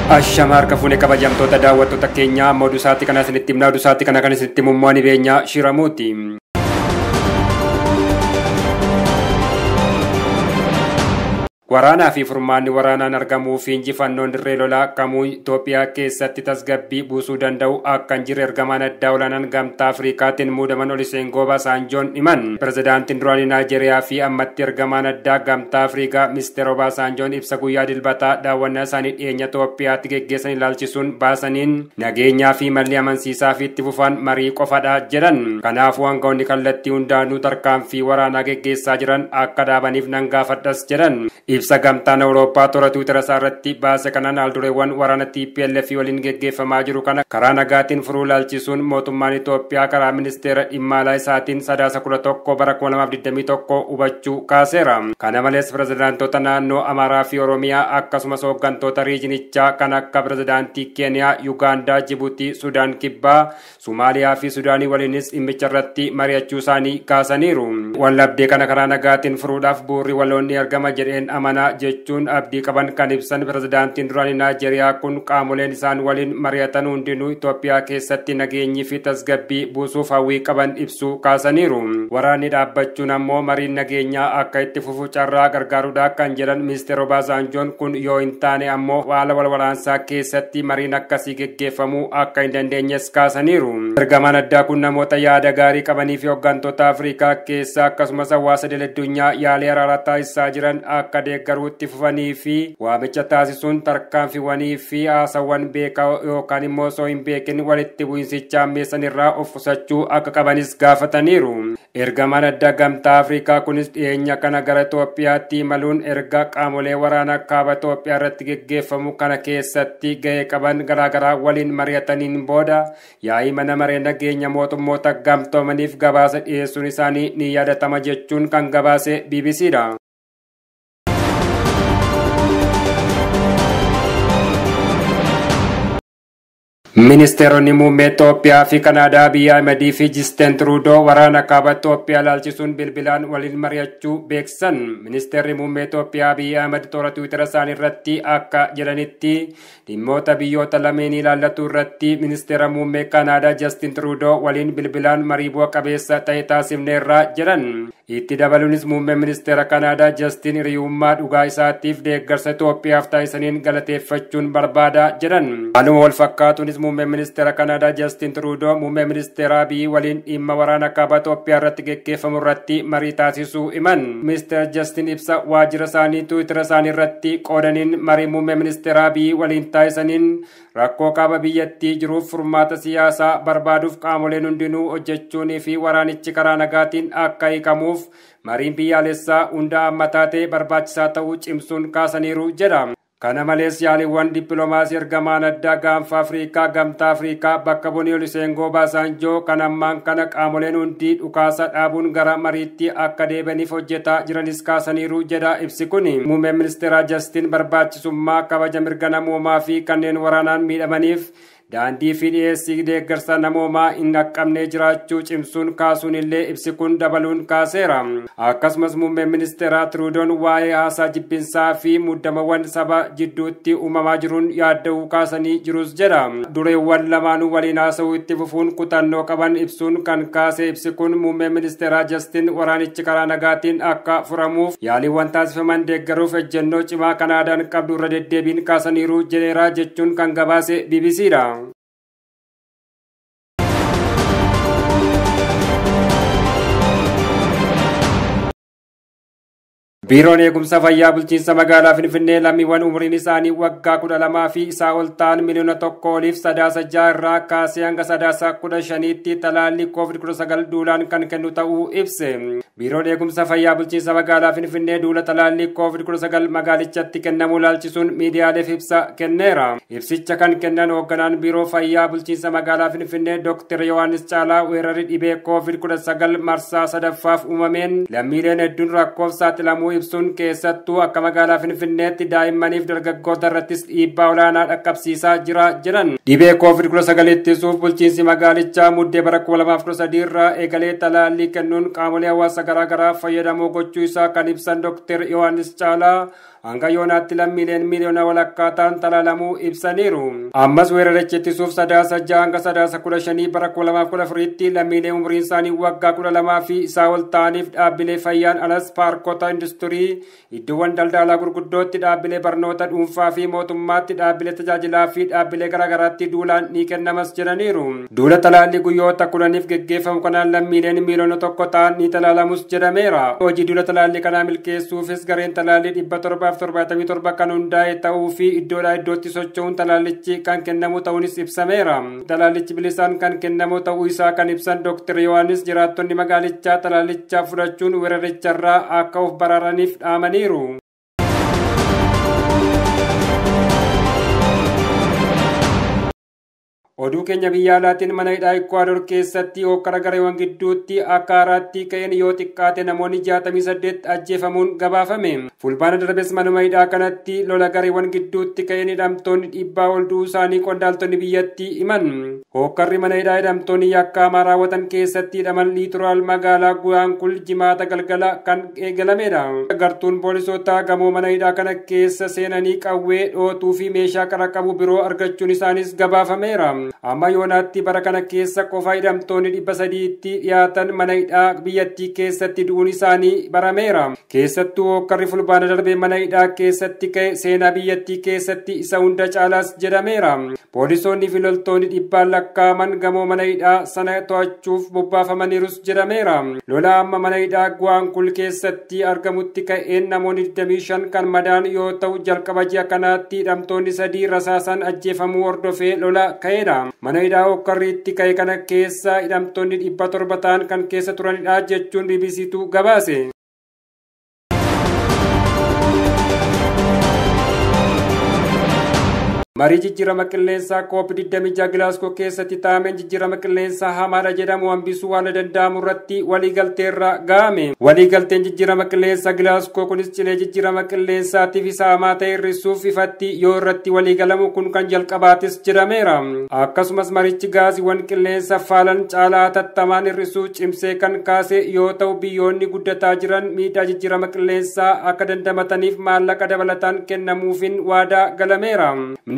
Ashama harka fuune kabajamtoota daawwattoota keenyaa amma oduu isaatti kana isinitti himna. Oduu isaatti kana kan isinitti himu ani Beenyaa Shiramuuti. Waraanaa fi furmaanni waraanaan argamuu fi injifannoon dirree lolaa kamuu Itoophiyaa keessatti tasgabbii buusuu danda'u akka hin jirre ergamaan addaa olaanaan Gamtaa Afrikaatiin muudaman Olusegun Obasanjoon himan. Pirezidaantiin duraanii Naayijeeriyaa fi ammatti ergamaan addaa Gamtaa Afrikaa Mister Obasanjoon ibsa guyyaa dilbataa daawwannaa isaanii dhiyeenya Itoophiyaatti geggeessan ilaalchisuun baasaniin nageenyaa fi malli amansiisaa fi itti fufan marii qofadha jedhan. Kanaafuu aangawoonni kallattii hundaanuu tarkaanfii waraanaa geggeessaa jiran akka dhaabaniif nan gaafadhas jedhan. Ibsa gamtaan Awurooppaa toora Tiwiitara isaa irratti baase kanaan haaldureewwan waraana TPLF waliin geggeeffamaa jiru kana karaa nagaatiin furuu ilaalchisuun mootummaan Itoophiyaa karaa ministeera dhimma alaa isaatiin Sadaasa 11 bara 2021 hubachuu kaaseera. Kana malees pirezidaantota naannoo Amaaraa fi Oromiyaa akkasumas hooggantoota riijinichaa kan akka pirezidaantii Keeniyaa, Yugaandaa, Jibuutii, Sudaan Kibbaa, Somaaliyaa fi Sudaanii waliinis dhimmicha irratti mari'achuu isaanii kaasaniiru. Wallabdee kana karaa nagaatiin furuudhaaf bu'uurri waloonni argama jedheen amana jechuun abdii qaban kan ibsan pirezidaantiin duraanii Naayijeeriyaa kun qaamoleen isaan waliin mari'atan hundinuu Itoophiyaa keessatti nageenyii fi tasgabbii buusuuf hawwii qaban ibsuu kaasaniiru. Waraanni dhaabbachuun ammoo mariin nageenyaa akka itti fufu carraa gargaaruudha kan jedhan Ministeer Obaasanjoon kun yoo hin taane ammoo haala wal waraansaa keessatti mariin akkasii geggeeffamuu akka hin dandeenyes kaasaniiru. Ergamaan addaa kun namoota yaada gaarii qabanii fi hooggantoota Afrikaa keessaa akkasumas hawaasa idil-addunyaa yaalii araaraa taasisaa jiran akka deeggaruutti fufanii fi waamicha taasisuun tarkaanfiiwwanii fi haasawwan beekaa yookaan immoo osoo hin beekin walitti bu'iinsicha hammeessan irraa of qusachuu akka qabanis gaafataniiru. Ergamaan addaa Gamtaa Afrikaa kunis dhiyeenya kana gara Itoophiyaatti imaluun erga qaamolee waraanaa kaaba Itoophiyaa irratti geggeeffamu kana keessatti gahee qaban garaagaraa waliin mari'ataniin booda yaa'ii mana maree nageenya mootummoota gamtoomaniif gabaasa dhiyeessuun isaanii ni yaadatama jechuun kan gabaase BBCdha. Ministeeronni muummee Itoophiyaa fi Kanaadaa Abiy Ahimedii fi Justin Trudeau waraana kaaba Itoophiyaa ilaalchisuun bilbilaan waliin mari'achuu beeksisan. Ministeerri muummee Itoophiyaa Abiy Ahimed toora Tiwiitara isaanii irratti akka jedhanitti dhimmoota biyyoota lameenii ilaallatu irratti ministeera muummee Kanaadaa Justin Trudeau waliin bilbilaan marii bu'a qabeessa ta'e taasifneerra jedhan. Itti dabaluunis muummeen ministeera Kanaadaa Justin hiriyummaa dhugaa isaatiif deeggarsa Itoophiyaaf taasisaniin galateeffachuun barbaada jedhan. Haaluma wal fakkaatuunis muummeen ministeera Kanaadaa Justin Trudeau muummee ministeera Abiy waliin dhimma waraana kaaba Itoophiyaa irratti geggeeffamu irratti marii taasisuu himan. Ministeera Justin ibsa waajjira isaanii Tiwiitara isaanii irratti qoodaniin marii muummee ministeera Abiy waliin taasisaniin rakkoo kaaba biyyattii jiruuf furmaata siyaasaa barbaaduuf qaamoleen hundinuu hojjechuunii fi waraanichi karaa nagaatiin akka hiikamuuf mariin biyyaalessaa hunda hammataa ta'e barbaachisaa ta'uu cimsuun kaasaniiru jedha. Kana malees yaaliiwwan dippiloomaasii ergamaan addaa gaanfa Afrikaa Gamtaa Afrikaa bakka bu'anii Olusegun Obasanjoo kan ammaan kana qaamoleen hundi dhukaasa dhaabuun gara mariitti akka deebi'aniif hojjetaa jiranis kaasaniiru jedha ibsi kun. Muummeen ministeeraa Justin barbaachisummaa kabaja mirga namoomaa fi kanneen waraanaan miidhamaniif daandii fi dhiyeessii deeggarsa namoomaa hin dhaqqabne jiraachuu cimsuun kaasuun illee ibsi kun dabaluun kaaseera. Akkasumas muummeen ministeeraa Trudeau'n waa'ee haasaa jibbinsaa fi muddamawwan saba jidduutti uumamaa jiruun yaadda'uu kaasanii jirus jedha. Dureewwan lamaanuu waliin haasa'uu itti fufuun kutannoo qaban ibsuun kan kaase ibsi kun muummeen ministeeraa Justin waraanichi karaa nagaatiin akka furamuuf yaaliiwwan taasifaman deeggaruuf ejjennoo cimaa Kanaadaan qabdu irra deddeebiin kaasaniiru jedheera jechuun kan gabaase BBCdha. Biiroon eegumsa fayyaa bulchiinsa magaalaa Finfinnee lammiiwwan umriin isaanii waggaa 12 fi isaa ol ta'an 1 miliyoona oliif Sadaasa 6 irraa kaasee hanga Sadaasa 15tti talaallii COVID-19 duulaan kan kennu ta'uu ibse. Biiroon eegumsa fayyaa bulchiinsa magaalaa Finfinnee duula talaallii COVID-19 magaalichatti kennamuu ilaalchisuun miidiyaaleef ibsa kenneera. Ibsicha kan kennan hoogganaan biiroo fayyaa bulchiinsa magaalaa Finfinnee Dr. Yohaannis Caalaa weerarri dhibee COVID-19 marsaa sadaffaaf uumameen lammiileen hedduun rakkoof saaxilamuu ibsuun keessattuu akka magaalaa Finfinneetti daa'immaniif dargaggoota irrattis dhiibbaa olaanaa dhaqqabsiisaa jira jedhan. Dhibee COVID-19 ittisuuf bulchiinsi magaalichaa muddee bara 2013 irraa eegalee talaallii kennuun qaamolee hawaasa garaagaraa fayyadamoo gochuu isaa kan ibsan Dr. Yohaannis Caalaa Hanga yoonaatti lammiileen miiliyoona walakkaa ta'an talaalamuu ibsaniiru. Ammas weeraricha ittisuuf 6 hanga 15 bara 2014tti lammiilee umriin isaanii waggaa 12 fi isaa ol ta'aniif dhaabbilee fayyaan alas paarkota industirii, iddoowwan daldalaa gurguddootti, dhaabbilee barnoota dhuunfaa fi mootummaatti, dhaabbilee tajaajilaa fi dhaabbilee garaagaraatti duulaan ni kennamas jedhaniiru. Duula talaallii guyyoota 10f geggeeffamu kanaan lammiileen miiliyoona 1 ta'an ni talaalamus jedhameera. Hojii duula talaallii kanaa milkeessuufis gareen talaallii 777 kan hundaa'e ta'uu fi iddoodhaa iddootti socho'uun talaallichi kan kennamu ta'uunis ibsameera. Talaallichi bilisaan kan kennamu ta'uu isaa kan ibsan Dr. Yohaannis jiraattonni magaalichaa talaallichaa fudhachuun weeraricharraa akka of baraaraniif dhaamaniiru. Oduu keenya biyya alaatiin mana hidhaa Ikkuwaadoor keessatti hokkara gareewwan gidduutti akka haaraatti ka'een yoo xiqqaate namoonni 68 ajjeefamuun gabaafame. Fulbaana darbes manuma hidhaa kanatti lola gareewwan gidduutti ka'een hidhamtoonni dhibbaa ol du'uu isaanii qondaaltonni biyyattii himan. Hokkarri mana hidhaa hidhamtoonni yakka hamaa raawwatan keessatti hidhaman liituraal magaalaa Guwaankul jimaata galgala kan eegalamedha. Gartuun poolisootaa gamoo mana hidhaa kana keessa seenanii qawwee dhootuu fi meeshaa qara qabu biroo argachuun isaanis gabaafameera. Amma yoonaatti bara kana keessa qofa hidhamtoonni 300tti dhiyaatan mana hidhaa biyyattii keessatti du'uun isaanii barameera. Keessattuu hokkarri fulbaana darbee mana hidhaa keessatti ka'e seenaa biyyattii keessatti isa hunda caalaas jedhameera. Poolisoonni fi loltoonni dhibbaan lakkaa'aman gamoo mana hidhaa sana to'achuuf bobbaafamaniirus jedhameera. Lola amma mana hidhaa Guwaankul keessatti argamutti ka'een namoonni 25 kan madaan yoo ta'u jalqaba ji'a kanaatti hidhamtoonni 3 rasaasaan ajjeefamuu hordofee lola ka'edha. Mana hidhaa hokkarri itti ka'e kana keessa hidhamtoonni 700 ta'an kan keessa turanidha jechuun BBCtu gabaase. Marii jijjiirama qilleensaa COP26 Glasgow keessatti taa'ameen jijjiirama qilleensaa hamaadha jedhamu hambisuu haala danda'amu irratti waliigalteerra ga'ame. Waliigalteen jijjiirama qilleensaa Glasgow kunis cilee jijjiirama qilleensaatiif isa hamaa ta'e hir'isuuf ifatti yoo irratti waliigalamu kun kan jalqabaatis jedhameera. Akkasumas marichi gaasiiwwan qilleensa faalan caalaa hatattamaan hir'isuu cimsee kan kaase yoo ta'u biyyoonni guddataa jiran miidhaa jijjiirama qilleensaa akka dandamataniif maallaqa dabalataan kennamuufin waadaa galameera.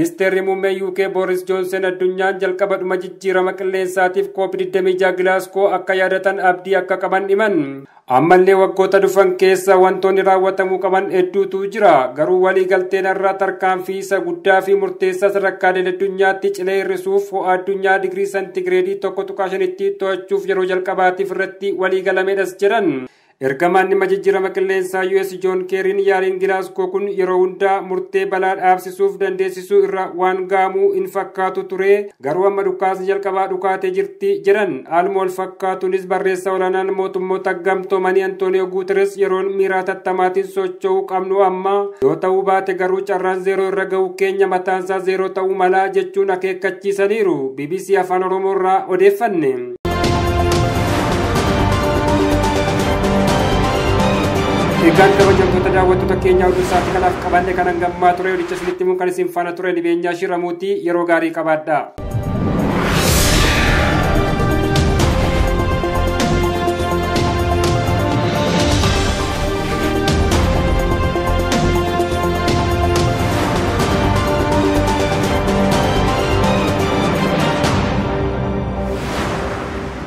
Ministeerri muummee UK Boris Johnson addunyaan jalqaba dhuma jijjiirama qilleensaatiif COP26 Glasgow akka yaadatan abdii akka qaban himan. Ammallee waggoota dhufan keessa wantoonni raawwatamuu qaban hedduutu jira. Garuu waliigalteen irraa tarkaanfii isa guddaa fi murteessaa sadarkaa addunyaatti cilee hir'isuuf ho'a addunyaa digirii santigireedii 1.5tti to'achuuf yeroo jalqabaatiif irratti waliigalamedhas jedhan. Ergamaan dhimma jijjiirama qilleensaa US John Kerry'n yaaliin Glasgow kun yeroo hundaa murtee balaa dhaabsisuuf dandeessisuu irra waan gaamuu hin fakkaatu ture, garuu amma dhukaasni jalqabaa dhukaatee jirti jedhan. Haaluma wal fakkaatuunis barreessaa olaanaan mootummoota gamtoomanii Antooniyoo Guuteres yeroon miira hatattamaatiin socho'uu qabnu amma yoo ta'uu baate garuu carraan zeeroo irra ga'uu keenya mataansaa zeeroo ta'uu malaa jechuun akeekkachiisaniiru. BBC Afaan Oromoo irraa odeeffanne. Egaan kabajamtoota daawwattoota keenyaa oduu isaatii kanaaf qabanne kanan gammaa ture odicha isinitti himuun kan isin faana ture Nibeenyaa Shiramuuti. Yeroo gaarii qabaadhaa.